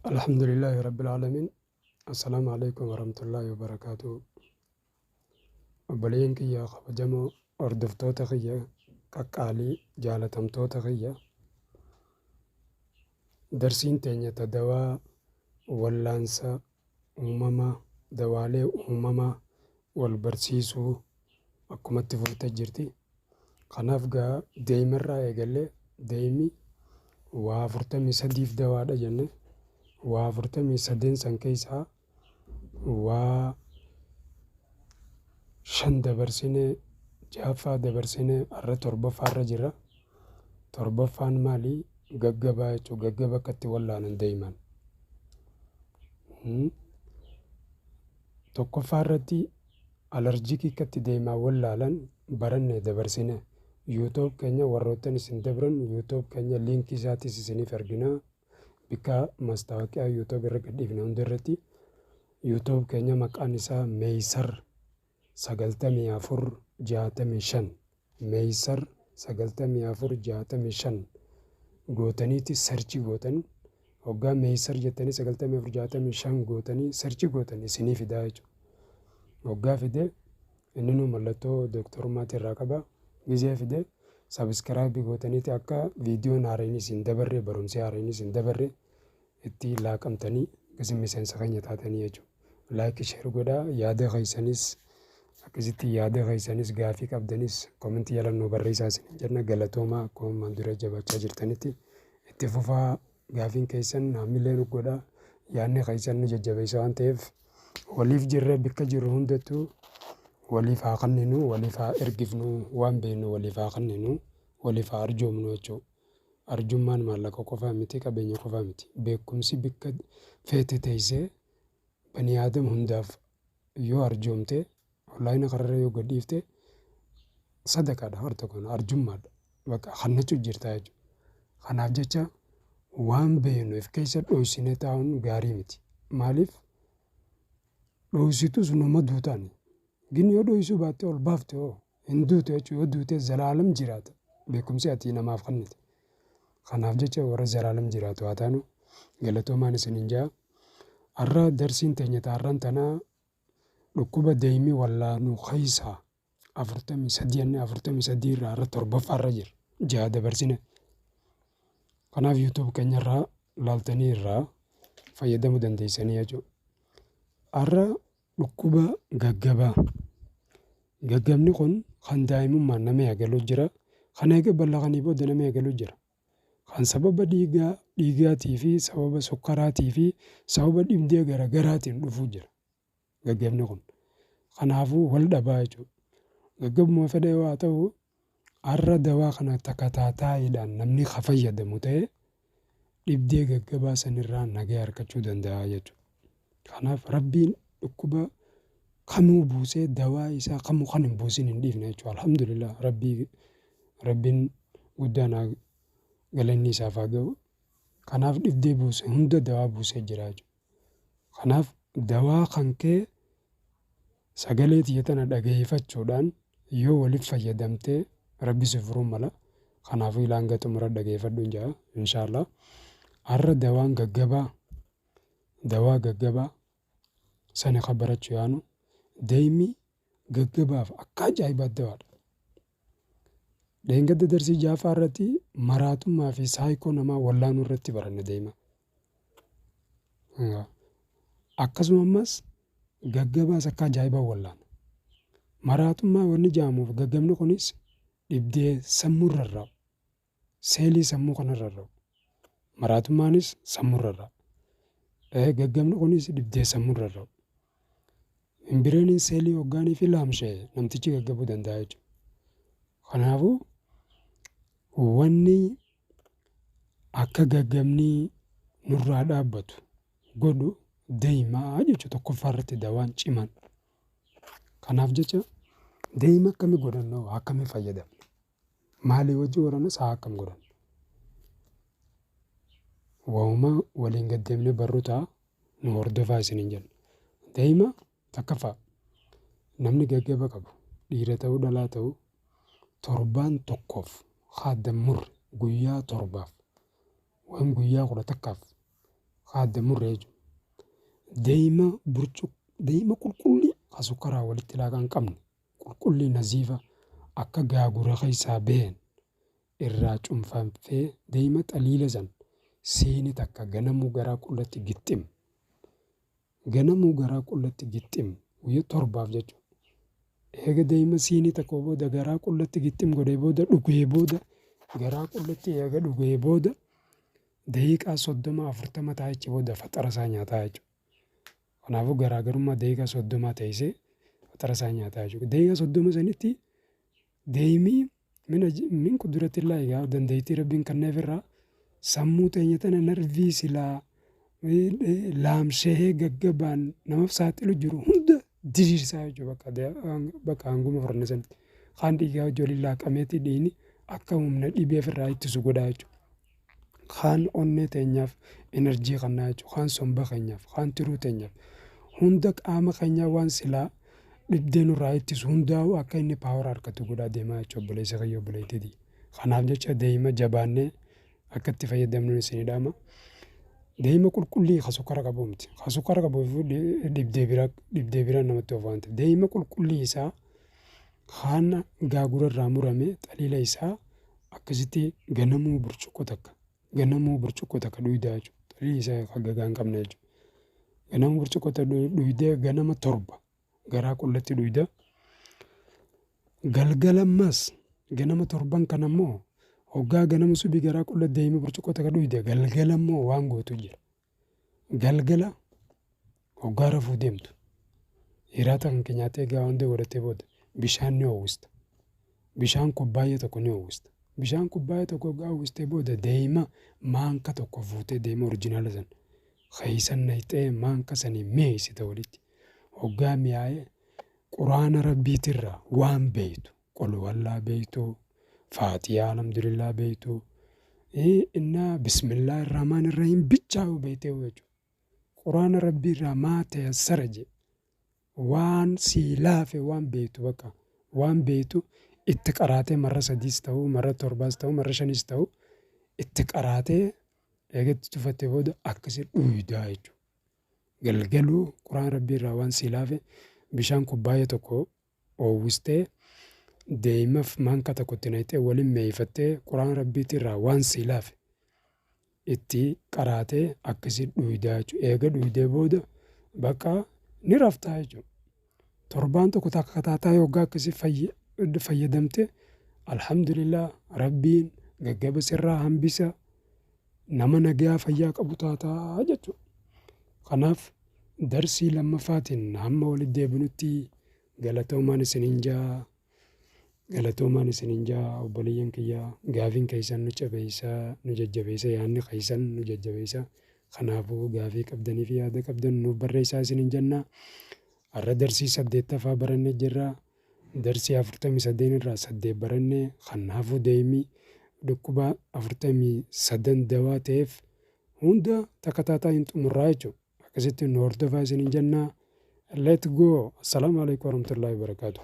Alhamdulillahi Rabbil Aalamiin. Assalaamu alaikum warahmatullaahi wabarakaatuh. Obboleeyyan kiyya kabajamoo, hordoftoota kiyya qaqqaalii, jaalatamtoota kiyya, darsiin teenya ta dawaa wallaansa uumamaa, dawaalee uumamaa wal barsiisuu akkumatti fuftee jirti. Kanaaf gaa deemarraa eegallee, deemi waa 43f dawaadha jenne. Waa 43n san keessaa waa 5 dabarsinee, ja'affaa dabarsinee, har'a torbaffaarra jirra. Torbaffaan maali? Gaggabaa jechuudha. Gaggaba akka itti wallaanan deeman. Tokkoffaa irratti alarjikii akka itti deemaa wallaalan baranne dabarsine. YouTube keenya warroottan isin dabran, YouTube keenya liinkii isaatis isiniif ergina. Bikka mastaawoqiyaa YouTube irra gadhiifne hunda irratti YouTube keenya maqaan isaa Meeysar 94 65, Meeysar 94 65 gootaniiti search gootan. Hoggaa Meeysar jettanii 94 65 gootanii search gootan, isinii fidaa jechuudha. Hoggaa fide inni nu mallattoo dooktorummaati irraa qaba. Gizee fide subscribe gootaniiti akka viidiyoon haareen isin dabarre, barumsi haareen isin dabarre itti laaqamtanii akkasii miseensa keenya taatanii jechuudha. Like, share godhaa, yaada keessanis akkasitti, yaada keessanis, gaafii qabdanis comment jala nu barreessaa isin jenna. Galatoomaa, akkuma ammaan dura jabaachaa jirtanitti itti fufaa. Gaafiin keessan hamilee nu godha, yaadni keessan nu jajjabeessa waan ta'eef waliif jirra. Bikka jirru hundattuu waliif haa kenninu, waliif haa ergifnu, waan beeknu waliif haa kenninu, waliif haa arjoomnu jechuudha. Arjummaan maallaqa qofaa miti, qabeenya qofaa miti. Beekumsi bikka feete teessee banii aadam hundaaf yoo arjoomte, online kararra yoo gadhiifte, sadaqaadha. Har tokkoon arjummaadha. Bakka kannachuu jirta jechuudha. Kanaaf jecha waan beeknu if keessa dhoysine taa'uun gaarii miti. Maaliif dhoysitus nama duutaani. Gin yoo dhoysuu baatte, ol baafte hoo, hin duutu jechuudha. Yoo duute zalaalam jiraata beekumsi ati namaaf kennite. Kanaaf jecha warra zalaalam jiraatu haa taanu. Galatoomaan isiniin jaa. Har'a darsiin teenya taarran tanaa dhukkuba deemii wallaanuu keessaa 43 jennee, 43 irraa har'a torbaffaarra jira. 6 dabarsine. Kanaaf YouTube keenyarraa laaltanii irraa fayyadamuu dandeessanii jechuudha. Har'a dhukkuba gaggabaa. Gaggabni kun kan daa'imummaan nama eegalu jira. Kan eega ballaqanii booda nama eegalu jira. Kan sababa dhiigaa dhiigaatii fi sababa sukkaraatii fi sababa dhibdee garaagaraatiin dhufuu jira. Gaggabni kun. Kanaafuu wal dhabaa jechuudha. Gaggabuma fedhe yoo haa ta'u, har'a dawaa kana takataataayiidhaan namni ka fayyadamu ta'e dhibdee gaggabaa sanirraa nagaa argachuu danda'a jechuudha. Kanaaf Rabbiin dhukkuba kamuu buusee dawaa isaa kamuu kan hin buusin hin dhiifne jechuudha. Alhamdulillah, Rabbiin guddaan haa galanni isaaf haa ga'u. Kanaaf dhibdee buuse hunda dawaa buusee jira jechuudha. Kanaaf dawaa kan kee sagalee tiyya tana dhageeffachuudhaan yoo waliif fayyadamtee Rabbi si furuu mala. Kanaafuu ilaa hanga xumura dhageeffadhuun jedha inshaallah. Har'a dawaan gaggabaa, dawaa gaggabaa sani ka barachuu yaanu, deemi gaggabaaf akka ajaa'ibaatti dawaadha. Dheengadda darsii ja'affaa irratti maraatummaa fi saayikoo namaa wallaanuu irratti baranne deema. Akkasuma ammas gaggabaas akka ajaa'ibaa wallaana. Maraatummaa wanni jedhamuuf gaggabni kunis dhibdee sammuu irra rarra'u. Seelii sammuu kanarra rarra'u. Maraatummaanis sammuu irra rarra'a. Gaggabni kunis dhibdee sammuu irra rarra'u. Membireeniin seelii hoggaanii fi laamsha'e namtichi gaggabuu danda'a jechuudha. Kanaafuu wanni akka gaggabni nurraa dhaabbatu godhu deemaa jechuudha, tokkoffaa irratti dawaan cimaan. Kanaaf jecha deema akkamii godhannoo, akkamii fayyadamna? Maalii wajjin godhanna, sa'a akkam godhanna? Waa'uma waliin gaddeemnee barru ta'a, nu hordofaa isiniin jenna. Deema takkaffaa, namni gaggaba qabu dhiira ta'uu dhalaa ta'uu, torbaan tokkoof haadda murre, guyyaa 7f yookiin guyyaa 11f Ka adda murre jechuudha. Deeyma burcuq deeyma qulqullii ka sukkaraa walitti laaqaa hin qabne qulqullii naziifa akka gaagura keessaa baheen irraa cunfanfee deeyma xaliila san siini takka ganamuu garaa qullatti gixxim. Ganamuu garaa qullatti gixxim guyya 7f jechuudha. Eega deeyma siinii takka booda garaa qullatti gixxim godhee booda dhugee booda garaa qullatti eega dhugee booda daqiiqaa 30 40 taa'ee achi booda faxara isaa nyaataa jechuudha. Kanaafuu garaagarummaa daqiiqaa 30 teessee faxara isaa nyaataa jechuudha. Daqiiqaa 30 sanitti deemii min qudratillaahi egaa dandeettii Rabbiin kenneef irraa sammuu teenya tana narvii silaa laamshahee gaggabaan namaaf saaxilu jiru hunda diriirsaa jechuudha bakka hanguma fudhanne sanitti. Kaan dhiigaa wajji waliin laaqameeti dhiigni akka humna dhibee ofirraa ittisu godhaa jechuudha. Kaan onnee teenyaaf enerjii kennaa jechuudha. Kaan somba keenyaaf, kaan tiruu teenyaaf. Hunda qaama keenyaa waan silaa dhibdee nurraa ittisu hundaa'u akka inni power argatu godhaa deemaa jechuudha obboleessa kiyya obboleettiitii. Kanaaf jecha deema jabaannee akka itti fayyadamnu isinii dhaama. Deema qulqullii ka sukkara qabu miti. Ka sukkara qabu dhibdee biraa namatti oofa waan ta'eef. Deema qulqullii isaa kaan gaagura irraa murame xaliila isaa akkasitti ganamuu burcuqqoo takka ganamuu burcuqqoo takka dhuydaa jechuudha. Xaliilli isaa kan gagaa hin qabne jechuudha. Ganama burcuqqoo takka dhuydee ganama 7 garaa qullatti dhuyda. Galgala ammas ganama torban kana immoo hoggaa ganama subii garaa qullatti deemee burcuqqoo takka dhuyde galgala immoo waan gootu jira. Galgala hoggaa rafuu deemtu hiraata kan kee nyaattee egaa hunda godhattee booda bishaan ni oowwista. Bishaan kubbaayya tokko ni oowwista. Bishaan kubbaayya tokko hoggaa oowwistee booda deema maanka tokko fuutee deema original san keessa naqxee maanka sanii mi'eessita walitti. Hoggaa mi'aa'ee quraana rabbiitirraa waan beektu qul wallaa beektu, faatiyaa alhamdulillah beektu, innaa bismillaahi rahmaan irrahiim bichaa'u beektee jechuudha. Quraana rabbiirraa maa tayassara jedhe waan sii laafe waan beektu bakka waan beektu itti qaraatee marra sadiis ta'uu marra torbaas ta'uu marra shanis ta'uu itti qaraatee eega itti tufattee booda akkasi dhuydaa jechuudha. Galgaluu quraana rabbiirraa waan sii laafe bishaan kubbaayya tokko oowwistee deemaf maanka tokko itti naqxee waliin mi'eeffattee quraana rabbiitirraa waan sii laafe itti qaraatee akkasi dhuydaa jechuudha. Eega dhuydee booda bakka ni raftaa jechuudha. Torbaan tokko takka taataa yoggaa akkasi fayyadamte alhamdulillah rabbiin gaggaba sirraa hambisa nama nagaa fayyaa qabu taataa jechuudha. Kanaaf darsii lammaffaatiin hamma walitti deebinutti galatoomaan isiniin jaa. Galatoomaan isiniin jaa obboleeyyan kiyya gaafiin keessan nu cabeessa nu jajjabeessa yaadni keessan nu jajjabeessa. Kanaafuu gaafii qabdanii fi yaada qabdan nuuf barreessaa isiniin jenna. Har'a darsii 8ffaa barannee jirra. Darsii 48 irraa 8 barannee kan hafu deemii dhukkuba 43 dawaa ta'eef hunda takataataa hin xumurraa jechuudha. Akkasitti nu hordofaa isiniin jenna. Let go. Assalaamu alaikum warahmatullahi wabarakatuh.